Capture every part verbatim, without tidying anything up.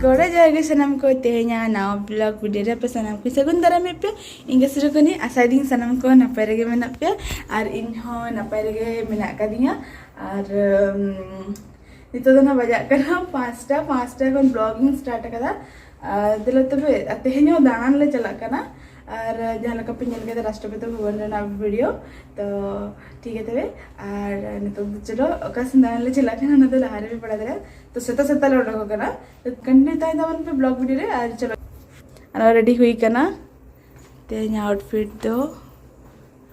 ᱜᱚᱰᱟ ᱡᱚᱦᱟᱨ ᱜᱮ ᱥᱟᱱᱟᱢ ᱠᱚ, ᱛᱮᱦᱮᱧᱟᱜ ᱱᱟᱣᱟ ᱵᱞᱚᱜ ᱵᱷᱤᱰᱤᱭᱳ ᱨᱮ ᱟᱯᱮ ᱥᱟᱱᱟᱢ ᱠᱚ ᱥᱟᱹᱜᱩᱱ ᱫᱟᱨᱟᱢᱮᱫ ᱯᱮ᱾ ᱤᱧ ᱜᱮ ᱥᱩᱨᱩ ᱠᱷᱚᱱᱤᱧ ᱟᱥᱟᱭᱫᱤᱧ ᱥᱟᱱᱟᱢ ᱠᱚ ᱱᱟᱯᱟᱭ ᱨᱮᱜᱮ ᱢᱮᱱᱟᱜ ᱯᱮᱭᱟ, ᱟᱨ ᱤᱧ ᱦᱚᱸ ᱱᱟᱯᱟᱭ ᱨᱮᱜᱮ ᱢᱮᱱᱟᱜ ᱟᱠᱟᱫᱤᱧᱟ᱾ ᱟᱨ ᱩᱢ, ᱱᱤᱛᱚᱜ ᱫᱚ ᱱᱟᱜ ᱵᱟᱡᱟᱜ ᱠᱟᱱᱟ ᱯᱟᱸᱪᱴᱟ᱾ ᱯᱟᱸᱪᱴᱟ ᱠᱷᱚᱱ ᱵᱞᱚᱜ ᱤᱧ ᱥᱴᱟᱨᱴ ᱟᱠᱟᱫᱟ᱾ ᱟᱨ ᱫᱮᱞᱟ ᱛᱚᱵᱮ, ᱟᱨ ᱛᱮᱦᱮᱧ ᱦᱚᱸ ᱫᱟᱬᱟᱱ ᱞᱮ ᱪᱟᱞᱟᱜ ᱠᱟᱱᱟ᱾ ᱟᱨ ᱡᱟᱦᱟᱸ ᱞᱮᱠᱟ ᱯᱮ ᱧᱮᱞ ᱠᱮᱫᱟ ᱨᱟᱥᱴᱨᱚᱯᱚᱛᱤ ᱵᱷᱚᱵᱚᱱ ᱨᱮᱱᱟᱜ ᱵᱷᱤᱰᱤᱭᱳ, ᱛᱚ ᱴᱷᱤᱠ ᱜᱮᱭᱟ ᱛᱚᱵᱮ᱾ ᱟᱨ ᱱᱤᱛᱚᱜ ᱫᱚ ᱪᱚᱞᱚ, ᱚᱠᱟ ᱥᱮᱱ ᱫᱟᱬᱟᱱ ᱞᱮ ᱪᱟᱞᱟᱜ ᱠᱟᱱᱟ, ᱚᱱᱟ ᱫᱚ ᱞᱟᱦᱟ ᱨᱮᱯᱮ ᱵᱟᱲᱟᱭ ᱫᱟᱲᱮᱭᱟᱜᱼᱟ᱾ ᱛᱚ ᱥᱮᱛᱟᱜ ᱥᱮᱛᱟᱜ ᱞᱮ ᱚᱰᱚᱠ ᱟᱠᱟᱱᱟ᱾ ᱛᱚ ᱠᱚᱱᱴᱤᱱᱤᱭᱩ ᱛᱟᱦᱮᱱ ᱛᱟᱵᱚᱱ ᱯᱮ ᱵᱞᱚᱜ ᱵᱷᱤᱰᱤᱭᱳ ᱨᱮ᱾ ᱟᱨ ᱪᱚᱞᱚ, ᱟᱨ ᱨᱮᱰᱤ ᱦᱩᱭ ᱠᱟᱱᱟ᱾ ᱛᱮᱦᱮᱧᱟᱜ ᱟᱣᱩᱴᱯᱷᱤᱴ ᱫᱚ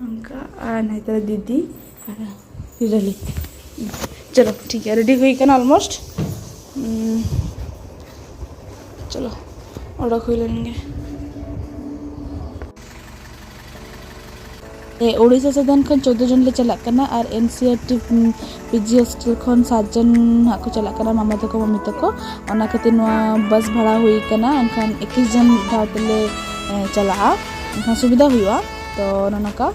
ᱱᱚᱝᱠᱟ, ᱟᱨ ᱱᱟᱭᱛᱟᱨᱟ ᱫᱤᱫᱤ ᱟᱨ ᱦᱤᱨᱟᱞᱤ᱾ ᱪᱚᱞᱚ ᱴᱷᱤᱠ ᱜᱮᱭᱟ, ᱨᱮᱰᱤ ᱦᱩᱭ ᱠᱟᱱᱟ ᱚᱞᱢᱳᱥᱴ᱾ ᱪᱚᱞᱚ, ᱚᱰᱚᱠ ᱦᱩᱭ ᱞᱮᱱ ᱜᱮ᱾ ᱮ, ᱳᱰᱤᱥᱟ ᱥᱮᱫ ᱠᱷᱚᱱ ᱪᱳᱫᱽᱫᱳ ᱡᱚᱱ ᱞᱮ ᱪᱟᱞᱟᱜ ᱠᱟᱱᱟ, ᱟᱨ ᱮᱱ ᱥᱤ ᱟᱨ ᱴᱤ ᱯᱤ ᱡᱤ ᱦᱳᱥᱴᱮᱞ ᱠᱷᱚᱱ ᱥᱟᱛ ᱡᱚᱱ ᱦᱟᱸᱜ ᱠᱚ ᱪᱟᱞᱟᱜ ᱠᱟᱱᱟ, ᱢᱟᱢᱟ ᱛᱟᱠᱚ, ᱢᱟᱢᱤ ᱛᱟᱠᱚ᱾ ᱚᱱᱟ ᱠᱷᱟᱹᱛᱤᱨ ᱱᱚᱣᱟ ᱵᱟᱥ ᱵᱷᱟᱲᱟ ᱦᱩᱭ ᱠᱟᱱᱟ, ᱮᱱᱠᱷᱟᱱ ᱮᱠᱤᱥ ᱡᱚᱱ ᱫᱷᱟᱣ ᱛᱮᱞᱮ, ᱮ, ᱪᱟᱞᱟᱜᱼᱟ, ᱮᱱᱠᱷᱟᱱ ᱥᱩᱵᱤᱫᱷᱟ ᱦᱩᱭᱩᱜᱼᱟ᱾ ᱛᱚ ᱱᱚᱜᱼᱚ ᱱᱚᱝᱠᱟ᱾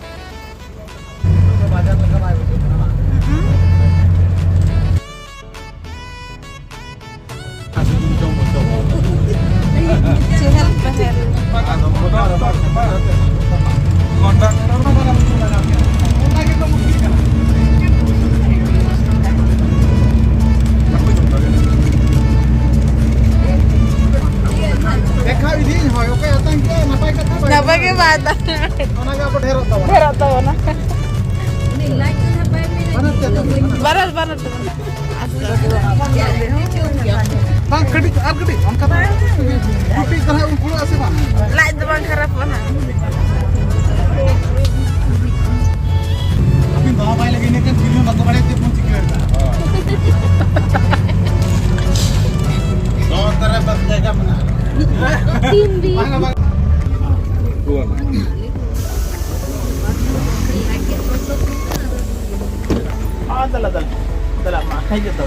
ᱪᱮᱦᱮᱞ ᱯᱮᱦᱮᱞ᱾ ᱫᱮᱠᱷᱟᱣ ᱤᱫᱤᱧ ᱦᱳᱭ, ᱚᱠᱚᱭ ᱟᱛᱟᱝ ᱠᱮᱫ, ᱱᱟᱯᱟᱭ ᱠᱟᱛᱷᱟ ᱵᱟᱭ ᱱᱟᱯᱟᱭ ᱜᱮ ᱵᱟᱭ ᱟᱛᱟᱝ᱾ ᱚᱱᱟᱜᱮ ᱟᱵᱚ ᱰᱷᱮᱨᱚᱜ ᱛᱟᱵᱚᱱᱟ᱾ ᱰᱷᱮᱨᱚᱜ ᱛᱟᱵᱚᱱᱟ᱾ ᱵᱟᱱᱟᱨ ᱛᱮ ᱛᱚ᱾ ᱵᱟᱱᱟᱨ, ᱵᱟᱱᱟᱨ ᱛᱮ᱾ ᱵᱟᱝ, ᱠᱟᱹᱴᱤᱡ, ᱟᱨ ᱠᱟᱹᱴᱤᱡ, ᱚᱱᱠᱟ ᱫᱚ ᱜᱩᱯᱤ ᱠᱚ ᱦᱟᱸᱜ ᱩᱱᱠᱩ ᱟᱥᱮ ᱵᱟᱝ? ᱞᱟᱡ ᱫᱚ ᱵᱟᱝ ᱠᱷᱟᱨᱟᱯᱚᱜᱼᱟ ᱱᱟᱜ᱾ ᱟᱹᱵᱤᱱ ᱵᱟᱵᱟ ᱵᱟᱭ ᱞᱟᱹᱜᱤᱫ ᱤᱱᱟᱹ ᱠᱷᱟᱱ ᱪᱤᱞᱤ ᱦᱚᱸ ᱵᱟᱠᱚ ᱵᱟᱲᱟᱭᱟ ᱪᱮᱫ ᱵᱚᱱ ᱪᱤᱠᱟᱹᱭᱮᱫᱟ᱾ ᱫᱚ ᱛᱟᱨᱟ ᱵᱟᱥ ᱡᱟᱭᱜᱟ ᱢᱮᱱᱟᱜᱼᱟ᱾ ᱵᱟᱝᱟ, ᱵᱟᱝᱟ᱾ हाँ, दला, दला। दला, माँ, खाइए तो।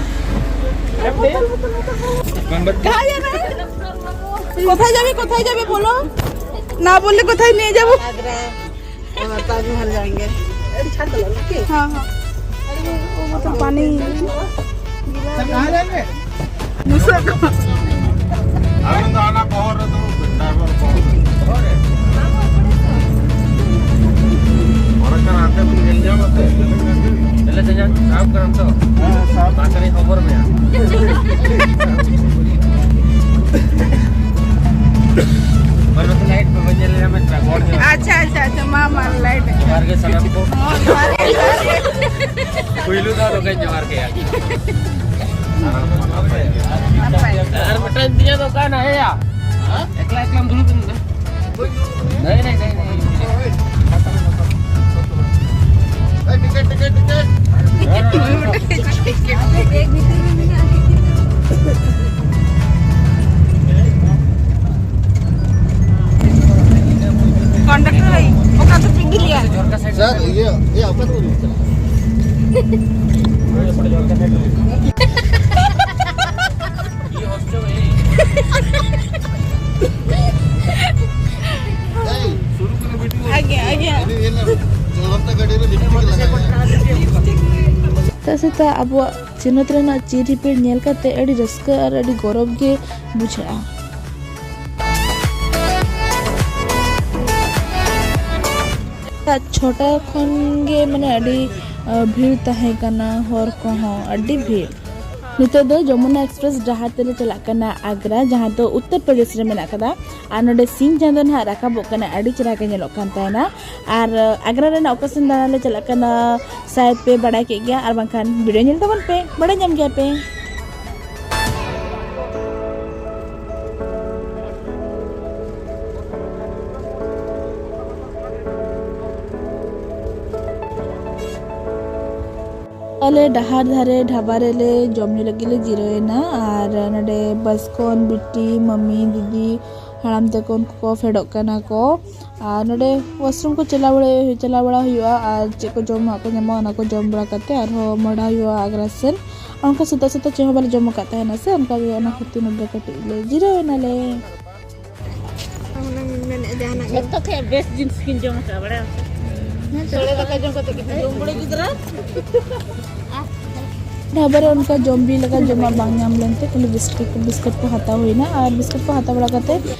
কোথায় যাবে, কোথায় যাবে বলো? না বললে কোথায় নিয়ে যাবো? आगरा और ताजमहल जाएंगे। हाँ, हाँ। अरे, वो, वो तो पानी। कहाँ जाएंगे? दूसरा। ᱟᱵᱮᱱ ᱫᱚ ᱦᱟᱱᱟ ᱵᱚᱦᱚᱜ ᱨᱮ ᱫᱩᱲᱩᱵ ᱵᱮᱱ, ᱰᱟᱭᱵᱷᱟᱨ ᱵᱚᱦᱚᱜ ᱨᱮ᱾ ᱵᱚᱦᱚᱜ ᱨᱮ? ᱚᱱᱟ ᱠᱟᱱᱟ, ᱦᱟᱱᱛᱮ ᱵᱚᱱ ᱧᱮᱞ ᱧᱟᱢᱟ ᱥᱮ᱾ ᱛᱟᱦᱞᱮ ᱛᱮᱦᱮᱧ ᱥᱟᱵ ᱠᱟᱱᱟᱢ ᱛᱚ? ᱦᱮᱸ, ᱥᱟᱵ᱾ ᱢᱟ ᱛᱟᱦᱞᱮ ᱠᱷᱚᱵᱚᱨ ᱢᱮᱭᱟ᱾ ᱢᱟ ᱱᱚᱛᱮ ᱞᱟᱭᱤᱴ ᱯᱮ, ᱵᱟᱹᱧ ᱧᱮᱞ ᱧᱟᱢᱮᱫ ᱯᱮᱭᱟ, ᱜᱚᱲ ᱧᱚᱜ᱾ ᱟᱪᱪᱷᱟ, ᱟᱪᱪᱷᱟ, ᱟᱪᱪᱷᱟ, ᱢᱟ, ᱢᱟ, ᱞᱟᱭᱤᱴ᱾ ᱡᱚᱦᱟᱨ ᱜᱮ ᱥᱟᱱᱟᱢ ᱠᱚ᱾ ᱦᱚᱸ, ᱡᱚᱦᱟᱨ ᱜᱮ, ᱡᱚᱦᱟᱨ ᱜᱮ᱾ ᱯᱩᱭᱞᱩ ᱫᱷᱟᱣ ᱱᱚᱝᱠᱟᱧ ᱡᱚᱦᱟᱨ ᱠᱮᱜᱼᱟ᱾ ᱱᱟᱯᱟᱭ᱾ ᱟᱨ ᱢᱤᱫᱴᱟᱝ ᱫᱤᱭᱟ ᱫᱚ ᱚᱠᱟᱭ ᱱᱟ ᱦᱮᱭᱟ? ᱮᱠᱞᱟ ᱮᱠᱞᱟᱢ ᱫᱩᱲᱩᱵ ᱮᱱ ᱫᱚ᱾ ᱱᱟᱭ, ᱱᱟᱭ, ᱱᱟᱭ, ᱱᱟᱭ᱾ ᱮᱭ, ᱴᱤᱠᱤᱴ, ᱴᱤᱠᱤᱴ, ᱴᱤᱠᱤᱴ᱾ ᱠᱚᱱᱰᱟᱠᱴᱚᱨ ᱵᱷᱟᱭ, ᱚᱠᱟ ᱫᱚ ᱴᱷᱤᱠ ᱜᱮ ᱞᱟᱹᱭᱟ᱾ ᱥᱟᱨ, ᱤᱭᱟᱹ, ᱤᱭᱟᱹ, ᱚᱠᱟ ᱛᱮᱵᱚᱱ ᱪᱟᱞᱟᱜᱼᱟ? ᱮᱭ, ᱟᱜᱮ, ᱟᱜᱮ᱾ ᱤᱫᱤ, ᱤᱫᱤ, ᱪᱚᱞᱚᱱᱛᱟ ᱜᱟᱹᱰᱤ ᱨᱮ ᱞᱤᱯᱥᱴᱤᱠ ᱞᱟᱜᱟᱣ᱾ ᱥᱮᱛᱟᱜ ᱥᱮᱛᱟᱜ ᱟᱵᱚᱣᱟᱜ ᱥᱤᱧᱚᱛ ᱨᱮᱱᱟᱜ ᱪᱤᱨ ᱦᱤᱯᱤᱲ ᱧᱮᱞ ᱠᱟᱛᱮ ᱟᱹᱰᱤ ᱨᱟᱹᱥᱠᱟᱹ ᱟᱨ ᱟᱹᱰᱤ ᱜᱚᱨᱚᱵᱽ ᱜᱮ ᱵᱩᱡᱷᱟᱹᱜᱼᱟ᱾ ᱥᱮᱛᱟᱜ ᱪᱷᱚᱴᱟ ᱠᱷᱚᱱ ᱜᱮ ᱢᱟᱱᱮ ᱟᱹᱰᱤ, ᱟ, ᱵᱷᱤᱲ ᱛᱟᱦᱮᱸ ᱠᱟᱱᱟ, ᱦᱚᱨ ᱠᱚᱦᱚᱸ ᱟᱹᱰᱤ ᱵᱷᱤᱲ᱾ ᱱᱤᱛᱚᱜ ᱫᱚ ᱡᱚᱢᱩᱱᱟ ᱮᱠᱥᱯᱨᱮᱥ ᱰᱟᱦᱟᱨ ᱛᱮᱞᱮ ᱪᱟᱞᱟᱜ ᱠᱟᱱᱟ ᱟᱜᱽᱨᱟ, ᱡᱟᱦᱟᱸ ᱫᱚ ᱩᱛᱛᱚᱨ ᱯᱨᱚᱫᱮᱥ ᱨᱮ ᱢᱮᱱᱟᱜ ᱠᱟᱫᱟ᱾ ᱟᱨ ᱱᱚᱰᱮ ᱥᱤᱧ ᱪᱟᱸᱫᱚ ᱱᱟᱦᱟᱜ ᱨᱟᱠᱟᱵᱚᱜ ᱠᱟᱱᱟ, ᱟᱹᱰᱤ ᱪᱮᱦᱨᱟ ᱜᱮ ᱧᱮᱞᱚᱜ ᱠᱟᱱ ᱛᱟᱦᱮᱱᱟ᱾ ᱟᱨ, ᱟ, ᱟᱜᱽᱨᱟ ᱨᱮᱱᱟᱜ ᱚᱠᱟ ᱥᱮᱱ ᱫᱟᱬᱟᱱ ᱞᱮ ᱪᱟᱞᱟᱜ ᱠᱟᱱᱟ, ᱥᱟᱭᱮᱫ ᱯᱮ ᱵᱟᱲᱟᱭ ᱠᱮᱫ ᱜᱮᱭᱟ, ᱟᱨ ᱵᱟᱝᱠᱷᱟᱱ ᱵᱷᱤᱰᱤᱭᱳ ᱧᱮᱞ ᱛᱟᱵᱚᱱ ᱯᱮ, ᱵᱟᱲᱟᱭ ᱧᱟᱢ ᱜᱮᱭᱟ ᱯᱮ᱾ ᱟᱞᱮ ᱰᱟᱦᱟᱨ ᱫᱷᱟᱨᱮ ᱰᱷᱟᱵᱟ ᱨᱮᱞᱮ ᱡᱚᱢ ᱧᱩ ᱞᱟᱹᱜᱤᱫ ᱞᱮ ᱡᱤᱨᱟᱹᱣ ᱮᱱᱟ, ᱟᱨ ᱱᱚᱰᱮ ᱵᱟᱥ ᱠᱷᱚᱱ ᱵᱤᱴᱤ, ᱢᱟᱹᱢᱤ, ᱫᱤᱫᱤ, ᱦᱟᱲᱟᱢ ᱛᱟᱠᱚ ᱩᱱᱠᱩ ᱠᱚ ᱯᱷᱮᱰᱚᱜ ᱠᱟᱱᱟ ᱠᱚ᱾ ᱟᱨ ᱱᱚᱰᱮ ᱣᱟᱥᱨᱩᱢ ᱠᱚ ᱪᱟᱞᱟᱣ ᱵᱟᱲᱟ, ᱪᱟᱞᱟᱣ ᱵᱟᱲᱟ ᱦᱩᱭᱩᱜᱼᱟ, ᱟᱨ ᱪᱮᱫ ᱠᱚ ᱡᱚᱢᱟᱜ ᱠᱚ ᱧᱟᱢᱚᱜᱼᱟ, ᱚᱱᱟ ᱠᱚ ᱡᱚᱢ ᱵᱟᱲᱟ ᱠᱟᱛᱮ ᱟᱨᱦᱚᱸ ᱢᱚᱦᱰᱟ ᱦᱩᱭᱩᱜᱼᱟ ᱟᱜᱽᱨᱟ ᱥᱮᱱ᱾ ᱚᱱᱠᱟ ᱥᱮᱛᱟᱜ ᱥᱮᱛᱟᱜ ᱪᱮᱫ ᱦᱚᱸ ᱵᱟᱞᱮ ᱡᱚᱢ ᱟᱠᱟᱫ ᱛᱟᱦᱮᱱᱟ ᱥᱮ, ᱚᱱᱠᱟ ᱜᱮ ᱚᱱᱟ ᱠᱷᱟᱹᱛᱤᱨ ᱱᱚᱰᱮ ᱠᱟᱹᱴᱤᱡ ᱞᱮ ᱡᱤᱨᱟᱹᱣ ᱮᱱᱟᱞᱮ᱾ ᱦᱩᱱᱟᱹᱝ ᱢᱮᱱᱮᱫᱼᱟ ᱡᱟᱦᱟᱱᱟᱜ ᱜᱮ᱾ ᱡᱚᱛᱚ ᱠᱷᱚᱱ ᱵᱮᱥ ᱡᱤᱱᱤᱥ ᱠᱤᱱ ᱡᱚᱢ ᱟᱠᱟᱫᱼᱟ, ᱵᱟᱲᱟᱭᱟᱢ ᱥᱮ? ᱦᱮᱸ, ᱥᱚᱲᱮ ᱫᱟᱠᱟ ᱡᱚᱢ ᱠᱟᱛᱮ ᱠᱤᱱ ᱡᱚᱢ ᱵᱟᱲᱟ ᱜᱤᱫᱽᱨᱟᱹ᱾ ᱰᱷᱟᱵᱟ ᱨᱮ ᱚᱱᱠᱟ ᱡᱚᱢ ᱵᱤ ᱞᱮᱠᱟ ᱡᱚᱢᱟᱜ ᱵᱟᱝ ᱧᱟᱢ ᱞᱮᱱᱛᱮ ᱠᱷᱟᱹᱞᱤ ᱵᱤᱥᱠᱤᱴ ᱠᱚ ᱵᱤᱥᱠᱩᱴ ᱠᱚ ᱦᱟᱛᱟᱣ ᱦᱩᱭᱱᱟ᱾ ᱟᱨ ᱵᱤᱥᱠᱩᱴ ᱠᱚ ᱦᱟᱛᱟᱣ ᱵᱟᱲᱟ ᱠᱟᱛᱮ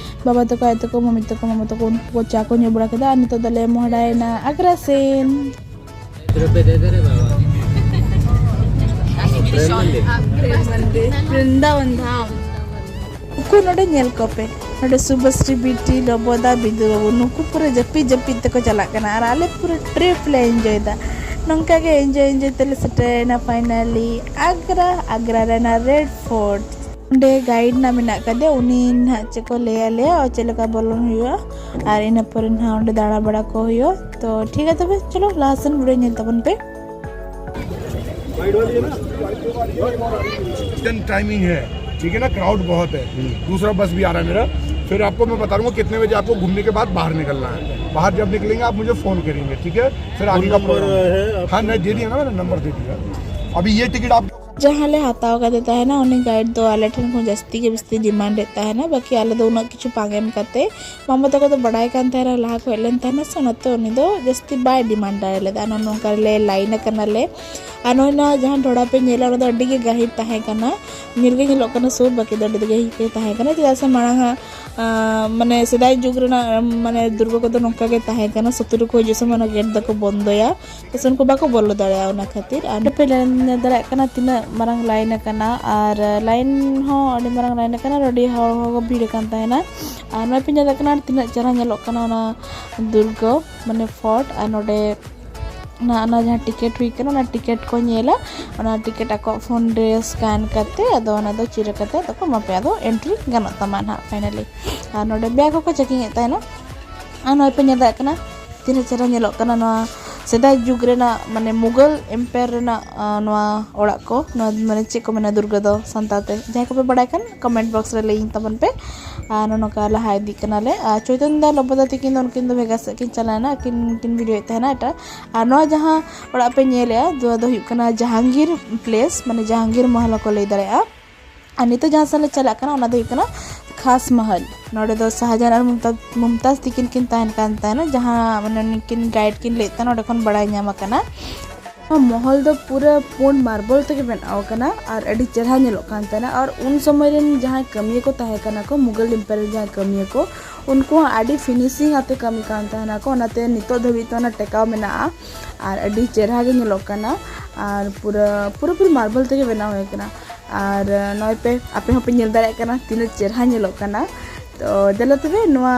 ᱵᱟᱵᱟ ᱛᱟᱠᱚ, ᱟᱭᱳ ᱛᱟᱠᱚ, ᱢᱟᱢᱤ ᱛᱟᱠᱚ, ᱢᱟᱢᱟ ᱛᱟᱠᱚ ᱩᱱᱠᱩ ᱠᱚ ᱪᱟ ᱠᱚ ᱧᱩ ᱵᱟᱲᱟ ᱠᱮᱫᱟ᱾ ᱟᱨ ᱱᱤᱛᱚᱜ ᱫᱚᱞᱮ ᱢᱚᱦᱰᱟᱭᱮᱱᱟ ᱟᱜᱽᱨᱟ ᱥᱮᱱ᱾ ᱵᱨᱤᱱᱫᱟᱵᱚᱱ ᱫᱷᱟᱢ᱾ ᱩᱠᱩ ᱱᱚᱰᱮ ᱧᱮᱞ ᱠᱚᱯᱮ, ᱱᱚᱰᱮ ᱥᱩᱵᱷᱚᱥᱨᱤ ᱵᱤᱴᱤ, ᱞᱚᱵᱚᱫᱟ, ᱵᱤᱫᱩ ᱵᱟᱹᱵᱩ, ᱱᱩᱠᱩ ᱯᱩᱨᱟᱹ ᱡᱟᱹᱯᱤᱫ ᱡᱟᱹᱯᱤᱫ ᱛᱮᱠᱚ ᱪᱟᱞᱟᱜ ᱠᱟᱱᱟ ᱟᱨ ᱟᱞᱮ ᱯᱩᱨᱟᱹ ᱴᱨᱤᱯ ᱞᱮ ᱮᱱᱡᱚᱭ ᱮᱫᱟ᱾ ᱱᱚᱝᱠᱟ ᱜᱮ ᱮᱱᱡᱚᱭ ᱮᱱᱡᱚᱭ ᱛᱮᱞᱮ ᱥᱮᱴᱮᱨᱮᱱᱟ ᱯᱷᱟᱭᱱᱟᱞᱤ ᱟᱜᱽᱨᱟ, ᱟᱜᱽᱨᱟ ᱨᱮᱱᱟᱜ ᱨᱮᱰ ᱯᱷᱳᱨᱴ᱾ ᱚᱸᱰᱮ ᱜᱟᱭᱤᱰ ᱱᱟᱜ ᱢᱮᱱᱟᱜ ᱠᱟᱫᱮᱭᱟ, ᱩᱱᱤ ᱱᱟᱦᱟᱜ ᱪᱮᱫ ᱠᱚ ᱞᱟᱹᱭ ᱟᱞᱮᱭᱟ, ᱪᱮᱫ ᱞᱮᱠᱟ ᱵᱚᱞᱚᱱ ᱦᱩᱭᱩᱜᱼᱟ, ᱟᱨ ᱤᱱᱟᱹ ᱯᱚᱨᱮ ᱱᱟᱦᱟᱜ ᱚᱸᱰᱮ ᱫᱟᱬᱟ ᱵᱟᱲᱟ ᱠᱚ ᱦᱩᱭᱩᱜᱼᱟ᱾ ᱛᱚ ᱴᱷᱤᱠ ᱜᱮᱭᱟ, ᱛᱚᱵᱮ ᱪᱚᱞᱚ ᱞᱟᱦᱟ ᱥᱮᱱ ᱵᱷᱤᱰᱤᱭᱳ ᱧᱮᱞ ᱛᱟᱵᱚᱱ ᱯᱮ᱾ टाइमिंग है, ठीक है ना, क्राउड बहुत है। दूसरा बस भी आ रहा है मेरा, फिर आपको मैं बता दूंगा कितने बजे आपको घूमने के बाद बाहर निकलना है। बाहर जब निकलेंगे आप मुझे फोन करेंगे, ठीक है? फिर आगे का प्रोग्राम। हाँ, नहीं, दे दिया ना मैंने, नंबर दे दिया। अभी ये टिकट आप ᱡᱟᱦᱟᱸ ᱞᱮ ᱦᱟᱛᱟᱣ ᱠᱟᱛᱮ ᱛᱟᱦᱮᱱᱟ, ᱩᱱᱤ ᱜᱟᱭᱤᱰ ᱫᱚ ᱟᱞᱮ ᱴᱷᱮᱱ ᱠᱷᱚᱱ ᱡᱟᱹᱥᱛᱤ ᱜᱮ ᱵᱤᱥᱛᱤ ᱰᱤᱢᱟᱱᱰ ᱮᱫ ᱛᱟᱦᱮᱱᱟ᱾ ᱵᱟᱹᱠᱤ ᱟᱞᱮ ᱫᱚ ᱩᱱᱟᱹᱜ ᱠᱤᱪᱷᱩ ᱵᱟᱝ ᱮᱢ ᱠᱟᱛᱮ, ᱢᱟᱢᱟ ᱛᱟᱠᱚ ᱫᱚ ᱵᱟᱲᱟᱭ ᱠᱟᱱ ᱛᱟᱦᱮᱱᱟ, ᱞᱟᱦᱟ ᱠᱚ ᱦᱮᱡ ᱞᱮᱱ ᱛᱟᱦᱮᱱᱟ ᱥᱮ, ᱚᱱᱟᱛᱮ ᱩᱱᱤ ᱫᱚ ᱡᱟᱹᱥᱛᱤ ᱵᱟᱭ ᱰᱤᱢᱟᱱᱰ ᱫᱟᱲᱮ ᱞᱮᱫᱟ᱾ ᱟᱨ ᱱᱚᱜᱼᱚ ᱱᱚᱝᱠᱟ ᱞᱮ ᱞᱟᱭᱤᱱ ᱟᱠᱟᱱᱟᱞᱮ᱾ ᱟᱨ ᱱᱚᱜᱼᱚᱭ ᱱᱚᱣᱟ ᱡᱟᱦᱟᱸ ᱰᱷᱚᱲᱟ ᱯᱮ ᱧᱮᱞᱟ, ᱚᱱᱟ ᱫᱚ ᱟᱹᱰᱤ ᱜᱮ ᱜᱟᱹᱦᱤᱨ ᱛᱟᱦᱮᱸ ᱠᱟᱱᱟ, ᱧᱮᱞ ᱜᱮ ᱧᱮᱞᱚᱜ ᱠᱟᱱᱟ ᱥᱩᱨ, ᱵᱟᱹᱠᱤ ᱫᱚ ᱟᱹᱰᱤ ᱜᱟᱹᱦᱤᱨ ᱜᱮ ᱛᱟᱦᱮᱸ ᱠᱟᱱᱟ᱾ ᱪᱮᱫᱟᱜ ᱥᱮ ᱢᱟᱲᱟᱝ ᱟᱜ, ᱟᱸ, ᱢᱟᱱᱮ ᱥᱮᱫᱟᱭ ᱡᱩᱜᱽ ᱨᱮᱱᱟᱜ, ᱢᱟᱱᱮ ᱫᱩᱨᱜᱚ ᱠᱚᱫᱚ ᱱᱚᱝᱠᱟ ᱜᱮ ᱛᱟᱦᱮᱸ ᱠᱟᱱᱟ, ᱥᱚᱛᱨᱩ ᱠᱚ ᱦᱤᱡᱩᱜ ᱥᱚᱢᱚᱭ ᱚᱱᱟ ᱜᱮᱴ ᱫᱚᱠᱚ ᱵᱚᱱᱫᱚᱭᱟ᱾ ᱥᱮ ᱩᱱᱠᱩ ᱵᱟᱠᱚ ᱵᱚᱞᱚ ᱫᱟᱲᱮᱭᱟᱜᱼᱟ᱾ ᱚᱱᱟ ᱠᱷᱟᱹᱛᱤᱨ ᱟᱨ ᱱᱚᱰᱮ ᱯᱮ ᱧᱮᱞ ᱫᱟᱲᱮᱭᱟᱜ ᱠᱟᱱᱟ ᱛᱤᱱᱟᱹᱜ ᱢᱟᱨᱟᱝ ᱞᱟᱭᱤᱱ ᱟᱠᱟᱱᱟ, ᱟᱨ ᱞᱟᱭᱤᱱ ᱦᱚᱸ ᱟᱹᱰᱤ ᱢᱟᱨᱟᱝ ᱞᱟᱭᱤᱱ ᱟᱠᱟᱱᱟ, ᱟᱨ ᱟᱹᱰᱤ ᱦᱚᱲ ᱦᱚᱸᱠᱚ ᱵᱷᱤᱲ ᱟᱠᱟᱱ ᱛᱟᱦᱮᱱᱟ᱾ ᱟᱨ ᱱᱚᱜᱼᱚᱭ ᱯᱮ ᱧᱮᱞ ᱫᱟᱲᱮᱭᱟᱜ ᱠᱟᱱᱟ ᱛᱤᱱᱟᱹᱜ ᱪᱮᱦᱨᱟ ᱧᱮᱞᱚᱜ ᱠᱟᱱᱟ ᱚᱱᱟ ᱫᱩᱨᱜᱚ, ᱢᱟᱱᱮ ᱯᱷᱳᱨᱴ᱾ ᱟᱨ ᱱᱚᱰᱮ ᱚᱱᱟ, ᱚᱱᱟ ᱡᱟᱦᱟᱸ ᱴᱤᱠᱤᱴ ᱦᱩᱭ ᱠᱟᱱᱟ, ᱚᱱᱟ ᱴᱤᱠᱤᱴ ᱠᱚ ᱧᱮᱞᱟ, ᱚᱱᱟ ᱴᱤᱠᱤᱴ ᱟᱠᱚᱣᱟᱜ ᱯᱷᱳᱱ ᱨᱮ ᱥᱠᱮᱱ ᱠᱟᱛᱮ ᱟᱫᱚ ᱚᱱᱟ ᱫᱚ ᱪᱤᱨᱟᱹ ᱠᱟᱛᱮ ᱟᱫᱚ ᱠᱚ ᱮᱢᱟ ᱯᱮᱭᱟ, ᱟᱫᱚ ᱮᱱᱴᱨᱤ ᱜᱟᱱᱚᱜ ᱛᱟᱢᱟ ᱱᱟᱦᱟᱜ ᱯᱷᱟᱭᱱᱟᱞᱤ᱾ ᱟᱨ ᱱᱚᱰᱮ ᱵᱮᱜᱽ ᱦᱚᱸᱠᱚ ᱪᱮᱠᱤᱝ ᱮᱫ ᱛᱟᱦᱮᱱᱟ᱾ ᱟᱨ ᱱᱚᱜᱼᱚᱭ ᱯᱮ ᱧᱮᱞ ᱫᱟᱲᱮᱭᱟᱜ ᱠᱟᱱᱟ ᱛᱤᱱᱟᱹᱜ ᱪᱮᱦᱨᱟ ᱧᱮᱞᱚᱜ ᱠᱟᱱᱟ ᱱᱚᱣᱟ ᱥᱮᱫᱟᱭ ᱡᱩᱜᱽ ᱨᱮᱱᱟᱜ, ᱢᱟᱱᱮ ᱢᱩᱜᱚᱞ ᱮᱢᱯᱟᱭᱟᱨ ᱨᱮᱱᱟᱜ, ᱟᱸ, ᱱᱚᱣᱟ ᱚᱲᱟᱜ ᱠᱚ, ᱱᱚᱣᱟ ᱢᱟᱱᱮ ᱪᱮᱫ ᱠᱚ ᱢᱮᱱᱟ ᱫᱩᱨᱜᱟᱹ ᱫᱚ ᱥᱟᱱᱛᱟᱲ ᱛᱮ, ᱡᱟᱦᱟᱸᱭ ᱠᱚᱯᱮ ᱵᱟᱲᱟᱭ ᱠᱷᱟᱱ ᱠᱚᱢᱮᱱᱴ ᱵᱚᱠᱥ ᱨᱮ ᱞᱟᱹᱭᱟᱹᱧ ᱛᱟᱵᱚᱱ ᱯᱮ᱾ ᱟᱨ ᱱᱚᱜᱼᱚ ᱱᱚᱝᱠᱟ ᱞᱟᱦᱟ ᱤᱫᱤᱜ ᱠᱟᱱᱟᱞᱮ᱾ ᱟᱨ ᱪᱳᱭᱛᱚᱱ ᱫᱟ ᱞᱚᱵᱚᱫᱟ ᱛᱤᱠᱤᱱ ᱫᱚ ᱩᱱᱠᱤᱱ ᱫᱚ ᱵᱷᱮᱜᱟᱨ ᱥᱮᱫ ᱠᱤᱱ ᱪᱟᱞᱟᱣᱮᱱᱟ, ᱟᱹᱠᱤᱱ ᱠᱤᱱ ᱵᱷᱤᱰᱤᱭᱳᱭᱮᱫ ᱛᱟᱦᱮᱱᱟ ᱮᱴᱟᱜ᱾ ᱟᱨ ᱱᱚᱣᱟ ᱡᱟᱦᱟᱸ ᱚᱲᱟᱜ ᱯᱮ ᱧᱮᱞᱮᱜᱼᱟ, ᱱᱚᱣᱟ ᱫᱚ ᱦᱩᱭᱩᱜ ᱠᱟᱱᱟ ᱡᱟᱦᱟᱝᱜᱤᱨ ᱯᱞᱮᱥ, ᱢᱟᱱᱮ ᱡᱟᱦᱟᱝᱜᱤᱨ ᱢᱚᱦᱚᱞ ᱦᱚᱸᱠᱚ ᱞᱟᱹᱭ ᱫᱟᱲᱮᱭᱟᱜᱼᱟ᱾ ᱟᱨ ᱱᱤᱛᱚᱜ ᱡᱟᱦᱟᱸ ᱥᱮᱫ ᱞᱮ ᱪᱟᱞᱟᱜ ᱠᱟᱱᱟ, ᱚᱱᱟ ᱫᱚ ᱦᱩᱭᱩᱜ ᱠᱟᱱᱟ ᱠᱷᱟᱥ ᱢᱟᱦᱟᱞ᱾ ᱱᱚᱰᱮ ᱫᱚ ᱥᱟᱦᱟᱡᱟᱦᱟᱱ ᱟᱨ ᱢᱩᱢᱛᱟᱡᱽ, ᱢᱩᱢᱛᱟᱡᱽ ᱛᱤᱠᱤᱱ ᱠᱤᱱ ᱛᱟᱦᱮᱱ ᱠᱟᱱ ᱛᱟᱦᱮᱱᱟ, ᱡᱟᱦᱟᱸ ᱢᱟᱱᱮ ᱩᱱᱠᱤᱱ ᱜᱟᱭᱤᱰ ᱠᱤᱱ ᱞᱟᱹᱭᱮᱫ ᱛᱟᱦᱮᱱᱟ, ᱚᱸᱰᱮ ᱠᱷᱚᱱ ᱵᱟᱲᱟᱭ ᱧᱟᱢ ᱟᱠᱟᱱᱟ᱾ ᱱᱚᱣᱟ ᱢᱚᱦᱚᱞ ᱫᱚ ᱯᱩᱨᱟᱹ ᱯᱩᱸᱰ ᱢᱟᱨᱵᱚᱞ ᱛᱮᱜᱮ ᱵᱮᱱᱟᱣ ᱟᱠᱟᱱᱟ ᱟᱨ ᱟᱹᱰᱤ ᱪᱮᱦᱨᱟ ᱧᱮᱞᱚᱜ ᱠᱟᱱ ᱛᱟᱦᱮᱱᱟ᱾ ᱟᱨ ᱩᱱ ᱥᱚᱢᱚᱭ ᱨᱮᱱ ᱡᱟᱦᱟᱸᱭ ᱠᱟᱹᱢᱤᱭᱟᱹ ᱠᱚ ᱛᱟᱦᱮᱸ ᱠᱟᱱᱟ ᱠᱚ, ᱢᱩᱜᱚᱞ ᱮᱢᱯᱟᱭᱟᱨ ᱨᱮᱱ ᱡᱟᱦᱟᱸᱭ ᱠᱟᱹᱢᱤᱭᱟᱹ ᱠᱚ, ᱩᱱᱠᱩ ᱦᱚᱸ ᱟᱹᱰᱤ ᱯᱷᱤᱱᱤᱥᱤᱝ ᱟᱛᱮ ᱠᱟᱹᱢᱤ ᱠᱟᱱ ᱛᱟᱦᱮᱱᱟ ᱠᱚ, ᱚᱱᱟᱛᱮ ᱱᱤᱛᱚᱜ ᱫᱷᱟᱹᱵᱤᱡ ᱛᱮ ᱚᱱᱟ ᱴᱮᱠᱟᱣ ᱢᱮᱱᱟᱜᱼᱟ ᱟᱨ ᱟᱹᱰᱤ ᱪᱮᱦᱨᱟ ᱜᱮ ᱧᱮᱞᱚᱜ ᱠᱟᱱᱟ᱾ ᱟᱨ ᱯᱩᱨᱟᱹ ᱯᱩᱨᱟᱹᱯᱩᱨᱤ ᱢᱟᱨᱵᱚᱞ ᱛᱮᱜᱮ ᱵᱮᱱᱟᱣ ᱦᱩᱭ ᱟᱠᱟᱱᱟ᱾ ᱟᱨ ᱱᱚᱜᱼᱚᱭ ᱯᱮ, ᱟᱯᱮ ᱦᱚᱸᱯᱮ ᱧᱮᱞ ᱫᱟᱲᱮᱭᱟᱜ ᱠᱟᱱᱟ ᱛᱤᱱᱟᱹᱜ ᱪᱮᱦᱨᱟ ᱧᱮᱞᱚᱜ ᱠᱟᱱᱟ᱾ ᱛᱚ ᱫᱮᱞᱟ ᱛᱚᱵᱮ ᱱᱚᱣᱟ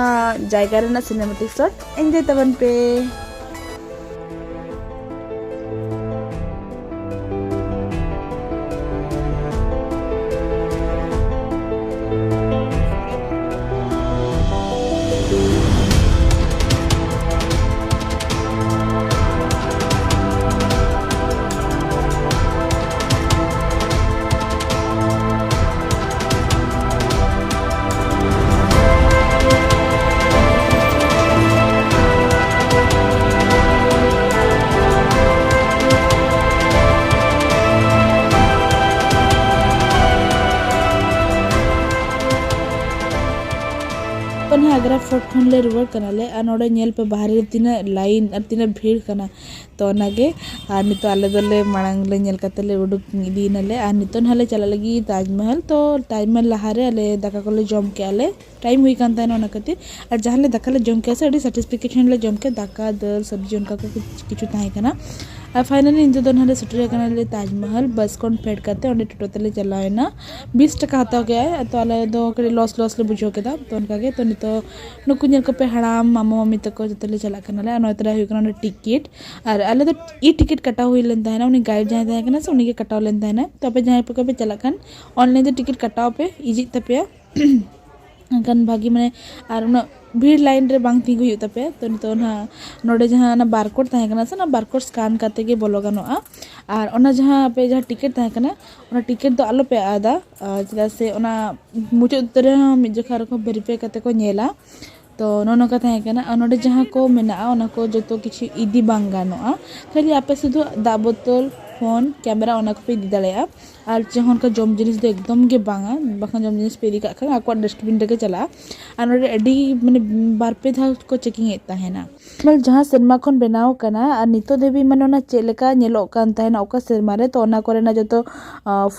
ᱡᱟᱭᱜᱟ ᱨᱮᱱᱟᱜ ᱥᱤᱱᱮᱢᱮᱴᱤᱠ ᱥᱚᱴ ᱮᱱᱡᱚᱭ ᱛᱟᱵᱚᱱ ᱯᱮ᱾ ᱛᱚ ᱱᱟᱦᱟᱜ ᱟᱜᱽᱨᱟ ᱯᱷᱳᱨᱴ ᱠᱷᱚᱱ ᱞᱮ ᱨᱩᱣᱟᱹᱲ ᱠᱟᱱᱟᱞᱮ, ᱟᱨ ᱱᱚᱰᱮ ᱧᱮᱞ ᱯᱮ ᱵᱟᱦᱨᱮ ᱨᱮ ᱛᱤᱱᱟᱹᱜ ᱞᱟᱭᱤᱱ ᱟᱨ ᱛᱤᱱᱟᱹᱜ ᱵᱷᱤᱲ ᱠᱟᱱᱟ᱾ ᱛᱚ ᱚᱱᱟᱜᱮ, ᱟᱨ ᱱᱤᱛᱚᱜ ᱟᱞᱮ ᱫᱚᱞᱮ ᱢᱟᱲᱟᱝ ᱞᱮ ᱧᱮᱞ ᱠᱟᱛᱮ ᱞᱮ ᱩᱰᱩᱠ ᱤᱫᱤᱭᱮᱱᱟᱞᱮ, ᱟᱨ ᱱᱤᱛᱚᱜ ᱱᱟᱦᱟᱜ ᱞᱮ ᱪᱟᱞᱟᱜ ᱞᱟᱹᱜᱤᱫ ᱛᱟᱡᱽᱢᱚᱦᱚᱞ᱾ ᱛᱚ ᱛᱟᱡᱽᱢᱚᱦᱚᱞ ᱞᱟᱦᱟᱨᱮ ᱟᱞᱮ ᱫᱟᱠᱟ ᱠᱚᱞᱮ ᱡᱚᱢ ᱠᱮᱜᱼᱟ ᱞᱮ, ᱴᱟᱭᱤᱢ ᱦᱩᱭ ᱠᱟᱱ ᱛᱟᱦᱮᱱᱟ ᱚᱱᱟ ᱠᱷᱟᱹᱛᱤᱨ᱾ ᱟᱨ ᱡᱟᱦᱟᱸ ᱞᱮ ᱫᱟᱠᱟ ᱞᱮ ᱡᱚᱢ ᱠᱮᱜᱼᱟ ᱥᱮ, ᱟᱹᱰᱤ ᱥᱮᱴᱤᱥᱯᱷᱤᱠᱮᱥᱚᱱ ᱞᱮ ᱡᱚᱢ ᱠᱮᱜᱼᱟ, ᱫᱟᱠᱟ, ᱫᱟᱹᱞ, ᱥᱚᱵᱽᱡᱤ ᱚᱱᱠᱟ ᱠᱚ ᱠᱤᱪᱷᱩ ᱛᱟᱦᱮᱸ ᱠᱟᱱᱟ᱾ ᱟᱨ ᱯᱷᱟᱭᱱᱟᱞᱤ ᱱᱤᱛᱚᱜ ᱫᱚ ᱱᱟᱦᱟᱜ ᱞᱮ ᱥᱮᱴᱮᱨ ᱟᱠᱟᱱᱟ ᱞᱮ ᱛᱟᱡᱽᱢᱚᱦᱚᱞ᱾ ᱵᱟᱥ ᱠᱷᱚᱱ ᱯᱷᱮᱰ ᱠᱟᱛᱮ ᱚᱸᱰᱮ ᱴᱳᱴᱳ ᱛᱮᱞᱮ ᱪᱟᱞᱟᱣ ᱮᱱᱟ᱾ ᱵᱤᱥ ᱴᱟᱠᱟ ᱦᱟᱛᱟᱣ ᱠᱮᱜᱼᱟᱭ, ᱛᱚ ᱟᱞᱮ ᱫᱚ ᱠᱟᱹᱴᱤᱡ ᱞᱚᱥ ᱞᱚᱥ ᱞᱮ ᱵᱩᱡᱷᱟᱹᱣ ᱠᱮᱫᱟ᱾ ᱛᱚ ᱚᱱᱠᱟᱜᱮ, ᱛᱚ ᱱᱤᱛᱚᱜ ᱱᱩᱠᱩ ᱧᱮᱞ ᱠᱚᱯᱮ, ᱦᱟᱲᱟᱢ ᱢᱟᱢᱟ ᱢᱟᱢᱤ ᱛᱟᱠᱚ ᱡᱚᱛᱚ ᱞᱮ ᱪᱟᱞᱟᱜ ᱠᱟᱱᱟᱞᱮ᱾ ᱟᱨ ᱱᱚᱛᱮ ᱨᱮ ᱦᱩᱭᱩᱜ ᱠᱟᱱᱟ ᱚᱸᱰᱮ ᱴᱤᱠᱤᱴ, ᱟᱨ ᱟᱞᱮ ᱫᱚ ᱤ ᱴᱤᱠᱤᱴ ᱠᱟᱴᱟᱣ ᱦᱩᱭ ᱞᱮᱱ ᱛᱟᱦᱮᱱᱟ, ᱩᱱᱤ ᱜᱟᱭᱤᱰ ᱡᱟᱦᱟᱸᱭ ᱛᱟᱦᱮᱸ ᱠᱟᱱᱟ ᱥᱮ, ᱩᱱᱤᱜᱮ ᱠᱟᱴᱟᱣ ᱞᱮᱱ ᱛᱟᱦᱮᱱᱟ᱾ ᱛᱚ ᱟᱯᱮ ᱡᱟᱦᱟᱸᱭ ᱠᱚ ᱯᱮ ᱪᱟᱞᱟᱜ ᱠᱷᱟᱱ ᱚᱱᱞᱟᱭᱤᱱ ᱛᱮ ᱴᱤᱠᱤᱴ ᱠᱟᱴᱟᱣ ᱯᱮ, ᱤᱡᱤᱜ ᱛᱟᱯᱮᱭᱟ᱾ ᱮᱱᱠᱷᱟᱱ ᱵᱷᱟᱜᱤ ᱢᱟᱱᱮ, ᱟᱨ ᱩᱱᱟᱹᱜ ᱵᱷᱤᱲ ᱞᱟᱭᱤᱱ ᱨᱮ ᱵᱟᱝ ᱛᱤᱸᱜᱩ ᱦᱩᱭᱩᱜ ᱛᱟᱯᱮᱭᱟ᱾ ᱛᱚ ᱱᱤᱛᱚᱜ ᱱᱟᱦᱟᱜ ᱱᱚᱰᱮ ᱡᱟᱦᱟᱸ ᱚᱱᱟ ᱵᱟᱨᱠᱳᱰ ᱛᱟᱦᱮᱸ ᱠᱟᱱᱟ ᱥᱮ, ᱚᱱᱟ ᱵᱟᱨᱠᱳᱰ ᱥᱠᱟᱱ ᱠᱟᱛᱮ ᱜᱮ ᱵᱚᱞᱚ ᱜᱟᱱᱚᱜᱼᱟ᱾ ᱟᱨ ᱚᱱᱟ ᱡᱟᱦᱟᱸ ᱟᱯᱮ ᱡᱟᱦᱟᱸ ᱴᱤᱠᱤᱴ ᱛᱟᱦᱮᱸ ᱠᱟᱱᱟ, ᱚᱱᱟ ᱴᱤᱠᱤᱴ ᱫᱚ ᱟᱞᱚᱯᱮ ᱟᱫᱟ, ᱟᱨ ᱪᱮᱫᱟᱜ ᱥᱮ ᱚᱱᱟ ᱢᱩᱪᱟᱹᱫ ᱩᱛᱟᱹᱨ ᱨᱮᱦᱚᱸ ᱢᱤᱫ ᱡᱚᱠᱷᱟ ᱟᱨᱦᱚᱸ ᱠᱚ ᱵᱷᱮᱨᱤᱯᱷᱟᱭ ᱠᱟᱛᱮ ᱠᱚ ᱧᱮᱞᱟ᱾ ᱛᱚ ᱱᱚᱜᱼᱚ ᱱᱚᱝᱠᱟ ᱛᱟᱦᱮᱸ ᱠᱟᱱᱟ᱾ ᱟᱨ ᱱᱚᱰᱮ ᱡᱟᱦᱟᱸ ᱠᱚ ᱢᱮᱱᱟᱜᱼᱟ, ᱚᱱᱟ ᱠᱚ ᱡᱚᱛᱚ ᱠᱤᱪᱷᱩ ᱤᱫᱤ ᱵᱟᱝ ᱜᱟᱱᱚᱜᱼᱟ, ᱠᱷᱟᱹᱞᱤ ᱟᱯᱮ ᱥᱩᱫᱷᱩ ᱫᱟᱜ ᱵᱳᱛᱚᱞ, ᱯᱷᱳᱱ, ᱠᱮᱢᱮᱨᱟ, ᱚᱱᱟ ᱠᱚᱯᱮ ᱤᱫᱤ ᱫᱟᱲᱮᱭᱟᱜᱼᱟ᱾ ᱟᱨ ᱪᱮᱫ ᱦᱚᱸ ᱚᱱᱠᱟ ᱡᱚᱢ ᱡᱤᱱᱤᱥ ᱫᱚ ᱮᱠᱫᱚᱢ ᱜᱮ ᱵᱟᱝᱟ, ᱵᱟᱠᱷᱟᱱ ᱡᱚᱢ ᱡᱤᱱᱤᱥ ᱯᱮ ᱤᱫᱤ ᱠᱟᱜ ᱠᱷᱟᱱ ᱟᱠᱚᱣᱟᱜ ᱰᱟᱥᱴᱵᱤᱱ ᱨᱮᱜᱮ ᱪᱟᱞᱟᱜᱼᱟ᱾ ᱟᱨ ᱱᱚᱰᱮ ᱟᱹᱰᱤ ᱢᱟᱱᱮ ᱵᱟᱨ ᱯᱮ ᱫᱷᱟᱣ ᱠᱚ ᱪᱮᱠᱤᱝ ᱮᱫ ᱛᱟᱦᱮᱱᱟ᱾ ᱢᱟᱱᱮ ᱡᱟᱦᱟᱸ ᱥᱮᱨᱢᱟ ᱠᱷᱚᱱ ᱵᱮᱱᱟᱣ ᱠᱟᱱᱟ ᱟᱨ ᱱᱤᱛᱚᱜ ᱫᱷᱟᱹᱵᱤᱡ ᱢᱟᱱᱮ ᱚᱱᱟ ᱪᱮᱫ ᱞᱮᱠᱟ ᱧᱮᱞᱚᱜ ᱠᱟᱱ ᱛᱟᱦᱮᱱᱟ ᱚᱠᱟ ᱥᱮᱨᱢᱟ ᱨᱮ, ᱛᱚ ᱚᱱᱟ ᱠᱚᱨᱮᱱᱟᱜ ᱡᱚᱛᱚ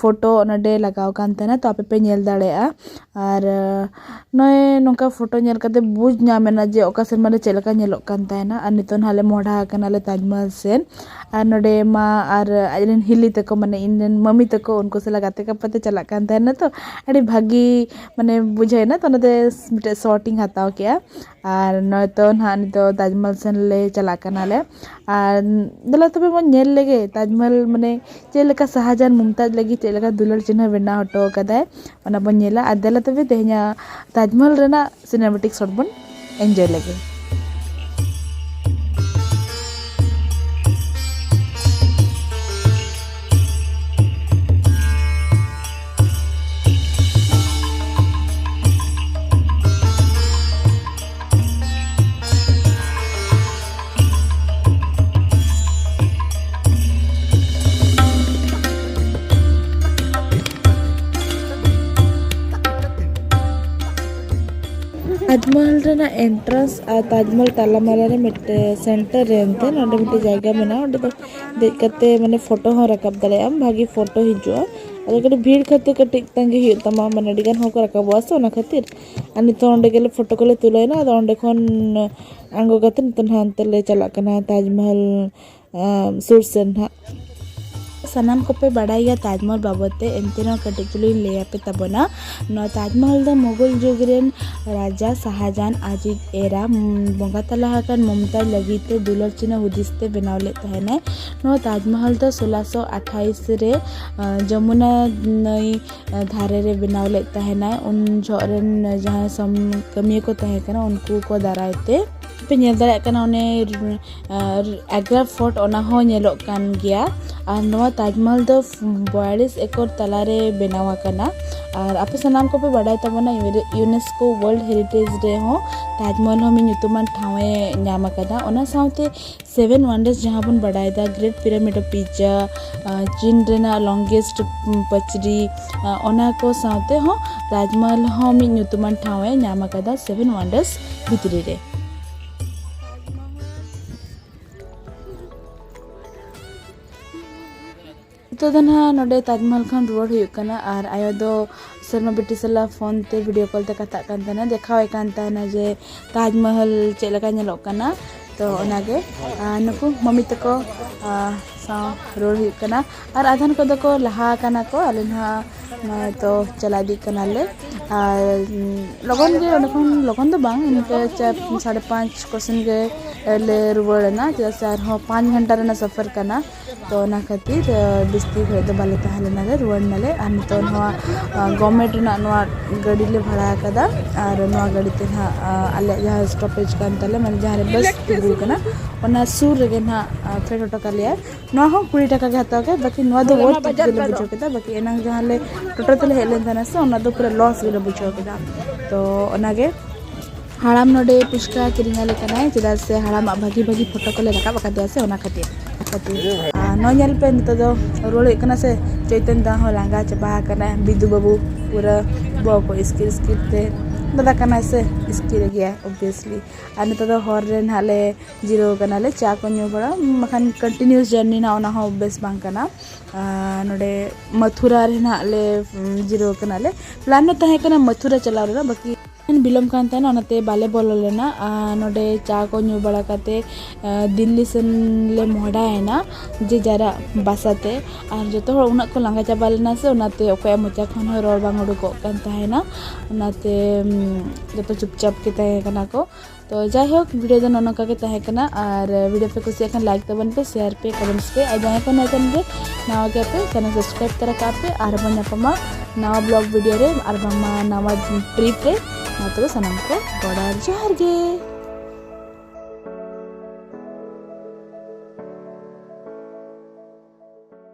ᱯᱷᱳᱴᱳ ᱱᱚᱰᱮ ᱞᱟᱜᱟᱣ ᱠᱟᱱ ᱛᱟᱦᱮᱱᱟ, ᱛᱚ ᱟᱯᱮ ᱯᱮ ᱧᱮᱞ ᱫᱟᱲᱮᱭᱟᱜᱼᱟ᱾ ᱟᱨ ᱱᱚᱜᱼᱚᱭ ᱱᱚᱝᱠᱟ ᱯᱷᱳᱴᱳ ᱧᱮᱞ ᱠᱟᱛᱮ ᱵᱩᱡᱽ ᱧᱟᱢ ᱮᱱᱟ ᱡᱮ ᱚᱠᱟ ᱥᱮᱨᱢᱟ ᱨᱮ ᱪᱮᱫ ᱞᱮᱠᱟ ᱧᱮᱞᱚᱜ ᱠᱟᱱ ᱛᱟᱦᱮᱱᱟ᱾ ᱟᱨ ᱱᱤᱛᱚᱜ ᱱᱟᱦᱟᱜ ᱞᱮ ᱢᱚᱦᱰᱟ ᱟᱠᱟᱱᱟᱞᱮ ᱛᱟᱡᱽᱢᱚᱦᱚᱞ ᱥᱮᱫ᱾ ᱟᱨ ᱱᱚᱰᱮ ᱢᱟ ᱟᱨ ᱟᱡᱨᱮᱱ ᱦᱤᱞᱤ ᱛᱟᱠᱚ, ᱢᱟᱱᱮ ᱤᱧ ᱨᱮᱱ ᱢᱟᱹᱢᱤ ᱛᱟᱠᱚ, ᱩᱱᱠᱩ ᱥᱟᱞᱟᱜ ᱜᱟᱛᱮ ᱠᱟᱯᱟᱛᱮ ᱪᱟᱞᱟᱜ ᱠᱟᱱ ᱛᱟᱦᱮᱱᱟ, ᱛᱚ ᱟᱹᱰᱤ ᱵᱷᱟᱹᱜᱤ ᱢᱟᱱᱮ ᱵᱩᱡᱷᱟᱹᱣ ᱮᱱᱟ᱾ ᱛᱚ ᱚᱱᱟᱛᱮ ᱢᱤᱫᱴᱮᱡ ᱥᱚᱴ ᱤᱧ ᱦᱟᱛᱟᱣ ᱠᱮᱜᱼᱟ᱾ ᱟᱨ ᱱᱚᱜᱼᱚᱭ ᱛᱚ ᱱᱟᱦᱟᱜ ᱱᱤᱛᱚᱜ ᱛᱟᱡᱽᱢᱚᱦᱚᱞ ᱥᱮᱱ ᱞᱮ ᱪᱟᱞᱟᱜ ᱠᱟᱱᱟᱞᱮ᱾ ᱟᱨ ᱫᱮᱞᱟ ᱛᱚᱵᱮ ᱵᱚᱱ ᱧᱮᱞ ᱞᱮᱜᱮ ᱛᱟᱡᱽᱢᱚᱦᱚᱞ, ᱢᱟᱱᱮ ᱪᱮᱫ ᱞᱮᱠᱟ ᱥᱟᱦᱟᱡᱟᱱ ᱢᱩᱢᱛᱟᱡᱽ ᱞᱟᱹᱜᱤᱫ ᱪᱮᱫ ᱞᱮᱠᱟ ᱫᱩᱞᱟᱹᱲ ᱪᱤᱱᱦᱟᱹ ᱵᱮᱱᱟᱣ ᱦᱚᱴᱚ ᱠᱟᱫᱟᱭ, ᱚᱱᱟ ᱵᱚᱱ ᱧᱮᱞᱟ᱾ ᱟᱨ ᱫᱮᱞᱟ ᱛᱚᱵᱮ ᱛᱮᱦᱮᱧᱟᱜ ᱛᱟᱡᱽᱢᱚᱦᱚᱞ ᱨᱮᱱᱟᱜ ᱥᱤᱱᱮᱢᱮᱴᱤᱠ ᱥᱚᱴ ᱵᱚᱱ ᱮᱱᱡᱚᱭ ᱞᱮᱜᱮ᱾ ᱛᱟᱡᱽᱢᱚᱦᱚᱞ ᱨᱮᱱᱟᱜ ᱮᱱᱴᱨᱟᱱᱥ ᱟᱨ ᱛᱟᱡᱽᱢᱚᱦᱚᱞ ᱛᱟᱞᱟᱢᱟᱞᱟ ᱨᱮ ᱢᱤᱫᱴᱮᱱ ᱥᱮᱱᱴᱟᱨ ᱨᱮ ᱮᱱᱛᱮ ᱱᱚᱰᱮ ᱢᱤᱫᱴᱮᱱ ᱡᱟᱭᱜᱟ ᱢᱮᱱᱟᱜᱼᱟ᱾ ᱚᱸᱰᱮ ᱫᱚ ᱫᱮᱡ ᱠᱟᱛᱮ ᱢᱟᱱᱮ ᱯᱷᱳᱴᱳ ᱦᱚᱸ ᱨᱟᱠᱟᱵ ᱫᱟᱲᱮᱭᱟᱜ ᱟᱢ, ᱵᱷᱟᱜᱮ ᱯᱷᱳᱴᱳ ᱦᱤᱡᱩᱜᱼᱟ᱾ ᱟᱫᱚ ᱠᱟᱹᱴᱤᱡ ᱵᱷᱤᱲ ᱠᱷᱟᱹᱛᱤᱨ ᱠᱟᱹᱴᱤᱡ ᱛᱟᱺᱜᱤ ᱦᱩᱭᱩᱜ ᱛᱟᱢᱟ, ᱢᱟᱱᱮ ᱟᱹᱰᱤ ᱜᱟᱱ ᱦᱚᱲ ᱠᱚ ᱨᱟᱠᱟᱵᱚᱜᱼᱟ ᱥᱮ, ᱚᱱᱟ ᱠᱷᱟᱹᱛᱤᱨ᱾ ᱟᱨ ᱱᱤᱛᱚᱜ ᱚᱸᱰᱮ ᱜᱮᱞᱮ ᱯᱷᱳᱴᱳ ᱠᱚᱞᱮ ᱛᱩᱞᱟᱹᱣ ᱮᱱᱟ᱾ ᱟᱫᱚ ᱚᱸᱰᱮ ᱠᱷᱚᱱ ᱟᱬᱜᱚ ᱠᱟᱛᱮ ᱱᱤᱛᱚᱜ ᱦᱟᱱᱛᱮ ᱞᱮ ᱪᱟᱞᱟᱜ ᱠᱟᱱᱟ ᱛᱟᱡᱽᱢᱚᱦᱚᱞ ᱟᱸ, ᱥᱩᱨ ᱥᱮᱱ ᱦᱟᱸᱜ᱾ ᱥᱟᱱᱟᱢ ᱠᱚᱯᱮ ᱵᱟᱰᱟᱭ ᱜᱮᱭᱟ ᱛᱟᱡᱽᱢᱚᱦᱚᱞ ᱵᱟᱵᱚᱫ ᱛᱮ, ᱮᱱᱛᱮ ᱨᱮᱦᱚᱸ ᱠᱟᱹᱴᱤᱡ ᱪᱩᱞᱩᱝ ᱤᱧ ᱞᱟᱹᱭ ᱟᱯᱮ ᱛᱟᱵᱚᱱᱟ᱾ ᱱᱚᱣᱟ ᱛᱟᱡᱽᱢᱚᱦᱚᱞ ᱫᱚ ᱢᱩᱜᱚᱞ ᱡᱩᱜᱽ ᱨᱮᱱ ᱨᱟᱡᱟ ᱥᱟᱦᱟᱡᱟᱱ ᱟᱡᱤᱡ ᱮᱨᱟ, ᱩᱢ, ᱵᱚᱸᱜᱟ ᱛᱟᱞᱟ ᱟᱠᱟᱱ ᱢᱩᱢᱛᱟᱡᱽ ᱞᱟᱹᱜᱤᱫ ᱛᱮ ᱫᱩᱞᱟᱹᱲ ᱪᱤᱱᱦᱟᱹ ᱦᱩᱫᱤᱥ ᱛᱮ ᱵᱮᱱᱟᱣ ᱞᱮᱫ ᱛᱟᱦᱮᱱᱟᱭ᱾ ᱱᱚᱣᱟ ᱛᱟᱡᱽᱢᱚᱦᱚᱞ ᱫᱚ ᱥᱳᱞᱟᱥᱚ ᱟᱴᱷᱟᱭᱤᱥ ᱨᱮ, ᱟᱸ, ᱡᱚᱢᱩᱱᱟ ᱱᱟᱹᱭ, ᱟᱸ, ᱫᱷᱟᱨᱮ ᱨᱮ ᱵᱮᱱᱟᱣ ᱞᱮᱫ ᱛᱟᱦᱮᱱᱟᱭ᱾ ᱩᱱ ᱡᱚᱦᱚᱜ ᱨᱮᱱ ᱡᱟᱦᱟᱸᱭ ᱥᱚᱢ-, ᱠᱟᱹᱢᱤᱭᱟᱹ ᱠᱚ ᱛᱟᱦᱮᱸ ᱠᱟᱱᱟ, ᱩᱱᱠᱩ ᱠᱚ ᱫᱟᱨᱟᱭ ᱛᱮ᱾ ᱯᱮ ᱧᱮᱞ ᱫᱟᱲᱮᱭᱟᱜ ᱠᱟᱱᱟ ᱚᱱᱮ ᱟᱜᱽᱨᱟ ᱯᱷᱳᱨᱴ, ᱚᱱᱟ ᱦᱚᱸ ᱧᱮᱞᱚᱜ ᱠᱟᱱ ᱜᱮᱭᱟ᱾ ᱟᱨ ᱱᱚᱣᱟ ᱛᱟᱡᱽᱢᱚᱦᱚᱞ ᱫᱚ ᱵᱟᱭᱟᱞᱤᱥ ᱮᱠᱚᱨ ᱛᱟᱞᱟᱨᱮ ᱵᱮᱱᱟᱣ ᱟᱠᱟᱱᱟ᱾ ᱟᱨ ᱟᱯᱮ ᱥᱟᱱᱟᱢ ᱠᱚᱯᱮ ᱵᱟᱰᱟᱭ ᱛᱟᱵᱚᱱᱟ, UNESCO World Heritage ᱨᱮᱦᱚᱸ ᱛᱟᱡᱽᱢᱚᱦᱚᱞ ᱦᱚᱸ ᱢᱤᱫ ᱧᱩᱛᱩᱢᱟᱱ ᱴᱷᱟᱶ ᱮ ᱧᱟᱢ ᱟᱠᱟᱫᱟ᱾ ᱚᱱᱟ ᱥᱟᱶᱛᱮ Seven Wonders ᱡᱟᱦᱟᱸ ᱵᱚᱱ ᱵᱟᱰᱟᱭᱮᱫᱟ, Great Pyramid of Giza, ᱪᱤᱱ ᱨᱮᱱᱟᱜ ᱞᱚᱝᱜᱮᱥᱴ ᱯᱟᱹᱪᱨᱤ, ᱚᱱᱟ ᱠᱚ ᱥᱟᱶᱛᱮ ᱦᱚᱸ ᱛᱟᱡᱽᱢᱚᱦᱚᱞ ᱦᱚᱸ ᱢᱤᱫ ᱧᱩᱛᱩᱢᱟᱱ ᱴᱷᱟᱶ ᱮ ᱧᱟᱢ ᱟᱠᱟᱫᱟ ᱥᱮᱵᱷᱮᱱ ᱣᱟᱱᱰᱟᱨᱥ ᱵᱷᱤᱛᱨᱤ ᱨᱮ᱾ ᱱᱤᱛᱚᱜ ᱫᱚ ᱱᱟᱦᱟᱜ ᱱᱚᱰᱮ ᱛᱟᱡᱽᱢᱚᱦᱚᱞ ᱠᱷᱚᱱ ᱨᱩᱣᱟᱹᱲ ᱦᱩᱭᱩᱜ ᱠᱟᱱᱟ᱾ ᱟᱨ ᱟᱭᱳ ᱫᱚ ᱥᱮᱨᱢᱟ ᱵᱤᱴᱤ ᱥᱟᱞᱟᱜ ᱯᱷᱳᱱ ᱛᱮ, ᱵᱷᱤᱰᱤᱭᱳ ᱠᱚᱞ ᱛᱮ ᱠᱟᱛᱷᱟᱜ ᱠᱟᱱ ᱛᱟᱦᱮᱱᱟ, ᱫᱮᱠᱷᱟᱣ ᱮ ᱠᱟᱱ ᱛᱟᱦᱮᱱᱟ ᱡᱮ ᱛᱟᱡᱽᱢᱚᱦᱚᱞ ᱪᱮᱫ ᱞᱮᱠᱟ ᱧᱮᱞᱚᱜ ᱠᱟᱱᱟ᱾ ᱛᱚ ᱚᱱᱟᱜᱮ ᱟᱨ ᱱᱩᱠᱩ ᱢᱟᱢᱤ ᱛᱟᱠᱚ ᱟᱨ ᱥᱟᱶ ᱨᱚᱲ ᱦᱩᱭᱩᱜ ᱠᱟᱱᱟ᱾ ᱟᱨ ᱟᱫᱷᱟᱱ ᱠᱚᱫᱚ ᱠᱚ ᱞᱟᱦᱟ ᱟᱠᱟᱱᱟ ᱠᱚ, ᱟᱞᱮ ᱱᱟᱦᱟᱜ ᱱᱚᱜᱼᱚᱭ ᱛᱚ ᱪᱟᱞᱟᱣ ᱤᱫᱤᱜ ᱠᱟᱱᱟᱞᱮ᱾ ᱟᱨ ᱞᱚᱜᱚᱱ ᱜᱮ, ᱚᱸᱰᱮ ᱠᱷᱚᱱ ᱞᱚᱜᱚᱱ ᱫᱚ ᱵᱟᱝ, ᱤᱱᱠᱟᱹ ᱪᱟᱨ ᱥᱟᱲᱮ ᱯᱟᱸᱪ ᱠᱚᱥᱮᱱ ᱜᱮ ᱞᱮ ᱨᱩᱣᱟᱹᱲ ᱮᱱᱟ, ᱪᱮᱫᱟᱜ ᱥᱮ ᱟᱨᱦᱚᱸ ᱯᱟᱸᱪ ᱜᱷᱚᱱᱴᱟ ᱨᱮᱱᱟᱜ ᱥᱟᱯᱷᱟᱨ ᱠᱟᱱᱟ᱾ ᱛᱚ ᱚᱱᱟ ᱠᱷᱟᱹᱛᱤᱨ ᱵᱮᱥᱤ ᱜᱷᱟᱹᱲᱤᱡ ᱫᱚ ᱵᱟᱞᱮ ᱛᱟᱦᱮᱸ ᱞᱮᱱᱟ, ᱞᱮ ᱨᱩᱣᱟᱹᱲ ᱮᱱᱟᱞᱮ᱾ ᱟᱨ ᱱᱤᱛᱚᱜ ᱱᱚᱣᱟ ᱜᱚᱵᱷᱢᱮᱱᱴ ᱨᱮᱱᱟᱜ ᱱᱚᱣᱟ ᱜᱟᱹᱰᱤ ᱞᱮ ᱵᱷᱟᱲᱟ ᱟᱠᱟᱫᱟ᱾ ᱟᱨ ᱱᱚᱣᱟ ᱜᱟᱹᱰᱤ ᱛᱮ ᱱᱟᱦᱟᱜ ᱟᱞᱮᱭᱟᱜ ᱡᱟᱦᱟᱸ ᱥᱴᱚᱯᱮᱡᱽ ᱠᱟᱱ ᱛᱟᱞᱮ, ᱢᱟᱱᱮ ᱡᱟᱦᱟᱸ ᱨᱮ ᱵᱟᱥ ᱛᱤᱸᱜᱩ ᱠᱟᱱᱟ, ᱚᱱᱟ ᱥᱩᱨ ᱨᱮᱜᱮ ᱱᱟᱦᱟᱜ ᱯᱷᱮᱰ ᱦᱚᱴᱚ ᱠᱟᱞᱮᱭᱟ᱾ ᱱᱚᱣᱟ ᱦᱚᱸ ᱠᱩᱲᱤ ᱴᱟᱠᱟ ᱜᱮ ᱦᱟᱛᱟᱣ ᱠᱮᱫᱟ, ᱵᱟᱹᱠᱤ ᱱᱚᱣᱟ ᱫᱚ ᱦᱳᱭ, ᱚᱱᱟ ᱵᱟᱡᱟᱨ ᱜᱮᱞᱮ ᱵᱩᱡᱷᱟᱹᱣ ᱠᱮᱫᱟ᱾ ᱵᱟᱹᱠᱤ ᱮᱱᱟᱝ ᱡᱟᱦᱟᱸ ᱞᱮ ᱴᱳᱴᱳ ᱛᱮᱞᱮ ᱦᱮᱡ ᱞᱮᱱ ᱛᱟᱦᱮᱱᱟ ᱥᱮ, ᱚᱱᱟ ᱫᱚ ᱯᱩᱨᱟᱹ ᱞᱚᱥ ᱜᱮᱞᱮ ᱵᱩᱡᱷᱟᱹᱣ ᱠᱮᱫᱟ᱾ ᱛᱚ ᱚᱱᱟᱜᱮ ᱦᱟᱲᱟᱢ ᱱᱚᱰᱮ ᱯᱷᱩᱪᱠᱟ ᱠᱤᱨᱤᱧ ᱟᱞᱮ ᱠᱟᱱᱟᱭ, ᱪᱮᱫᱟᱜ ᱥᱮ ᱦᱟᱲᱟᱢᱟᱜ ᱵᱷᱟᱹᱜᱤ ᱵᱷᱟᱹᱜᱤ ᱯᱷᱳᱴᱳ ᱠᱚᱞᱮ ᱨᱟᱠᱟᱵ ᱟᱠᱟᱫᱮᱭᱟ ᱥᱮ, ᱚᱱᱟ ᱠᱷᱟᱹᱛᱤᱨ᱾ ᱟᱨ ᱱᱚᱣᱟ ᱧᱮᱞ ᱯᱮ, ᱱᱤᱛᱚᱜ ᱫᱚ ᱨᱩᱣᱟᱹᱲ ᱦᱩᱭᱩᱜ ᱠᱟᱱᱟ ᱥᱮ᱾ ᱪᱳᱭᱛᱚᱱ ᱫᱟ ᱦᱚᱸ ᱞᱟᱸᱜᱟ ᱪᱟᱵᱟ ᱟᱠᱟᱱᱟᱭ, ᱵᱤᱫᱩ ᱵᱟᱹᱵᱩ ᱯᱩᱨᱟᱹ ᱵᱚᱦᱚᱜ ᱠᱚ ᱤᱥᱠᱤᱨ ᱤᱥᱠᱤᱨ ᱛᱮ, ᱫᱟᱫᱟ ᱠᱟᱱᱟᱭ ᱥᱮ, ᱤᱥᱠᱤᱨ ᱜᱮᱭᱟᱭ obviously᱾ ᱟᱨ ᱱᱤᱛᱚᱜ ᱫᱚ ᱦᱚᱨ ᱨᱮ ᱱᱟᱦᱟᱜ ᱞᱮ ᱡᱤᱨᱟᱹᱣ ᱠᱟᱱᱟᱞᱮ, ᱪᱟ ᱠᱚ ᱧᱩ ᱵᱟᱲᱟ, ᱵᱟᱠᱷᱟᱱ continuous journey ᱱᱟᱦᱟᱜ ᱚᱱᱟ ᱦᱚᱸ ᱵᱮᱥ ᱵᱟᱝ ᱠᱟᱱᱟ᱾ ᱟᱨ ᱱᱚᱰᱮ ᱢᱟᱛᱷᱩᱨᱟ ᱨᱮ ᱱᱟᱦᱟᱜ ᱞᱮ ᱡᱤᱨᱟᱹᱣ ᱠᱟᱱᱟᱞᱮ᱾ ᱯᱞᱟᱱ ᱦᱚᱸ ᱛᱟᱦᱮᱸ ᱠᱟᱱᱟ ᱢᱟᱛᱷᱩᱨᱟ ᱪᱟᱞᱟᱣ ᱨᱮᱱᱟᱜ, ᱵᱟᱹᱠᱤ ᱵᱤᱞᱚᱢ ᱠᱟᱱ ᱛᱟᱦᱮᱱᱟ, ᱚᱱᱟᱛᱮ ᱵᱟᱞᱮ ᱵᱚᱞᱚ ᱞᱮᱱᱟ᱾ ᱟᱨ ᱱᱚᱰᱮ ᱪᱟ ᱠᱚ ᱧᱩ ᱵᱟᱲᱟ ᱠᱟᱛᱮ, ᱟᱨ ᱫᱤᱞᱞᱤ ᱥᱮᱱ ᱞᱮ ᱢᱚᱦᱰᱟᱭᱮᱱᱟ ᱡᱮ ᱡᱟᱨᱟᱜ ᱵᱟᱥᱟᱛᱮ᱾ ᱟᱨ ᱡᱚᱛᱚ ᱦᱚᱲ ᱩᱱᱟᱹᱜ ᱠᱚ ᱞᱟᱸᱜᱟ ᱪᱟᱵᱟ ᱞᱮᱱᱟ ᱥᱮ, ᱚᱱᱟᱛᱮ ᱚᱠᱚᱭᱟᱜ ᱢᱚᱪᱟ ᱠᱷᱚᱱ ᱦᱚᱸ ᱨᱚᱲ ᱵᱟᱝ ᱩᱰᱩᱠᱚᱜ ᱠᱟᱱ ᱛᱟᱦᱮᱱᱟ᱾ ᱚᱱᱟᱛᱮ, ᱩᱢ, ᱡᱚᱛᱚ ᱪᱩᱯᱪᱟᱯ ᱜᱮ ᱛᱟᱦᱮᱸ ᱠᱟᱱᱟ ᱠᱚ᱾ ᱛᱚ ᱡᱟᱭᱦᱳᱠ, ᱵᱷᱤᱰᱤᱭᱳ ᱫᱚ ᱱᱚᱜᱼᱚ ᱱᱚᱝᱠᱟ ᱜᱮ ᱛᱟᱦᱮᱸ ᱠᱟᱱᱟ᱾ ᱟᱨ ᱵᱷᱤᱰᱤᱭᱳ ᱯᱮ ᱠᱩᱥᱤᱭᱟᱜ ᱠᱷᱟᱱ ᱞᱟᱭᱤᱠ ᱛᱟᱵᱚᱱ ᱯᱮ, ᱥᱮᱭᱟᱨ ᱯᱮ, ᱠᱚᱢᱮᱱᱴᱥ ᱯᱮ᱾ ᱟᱨ ᱡᱟᱦᱟᱸᱭ ᱠᱚ ᱱᱚᱣᱟ ᱪᱮᱱᱮᱞ ᱨᱮ ᱱᱟᱣᱟ ᱜᱮᱭᱟ ᱯᱮ, ᱪᱮᱱᱮᱞ ᱥᱟᱵᱥᱠᱨᱟᱭᱤᱵ ᱛᱟᱨᱟ ᱠᱟᱜ ᱯᱮ᱾ ᱟᱨ ᱵᱚᱱ ᱧᱟᱯᱟᱢᱟ ᱱᱟᱣᱟ ᱵᱞᱚᱜ ᱵᱷᱤᱰᱤᱭᱳ ᱨᱮ, ᱟᱨ ᱵᱟᱝᱢᱟ ᱱᱟᱣᱟ ᱴᱨᱤᱯ ᱨᱮ᱾ ᱢᱟ ᱛᱚᱵᱮ ᱥᱟᱱᱟᱢ ᱠᱚ ᱜᱚᱰ ᱟᱨ ᱡᱚᱦᱟᱨ ᱜᱮ᱾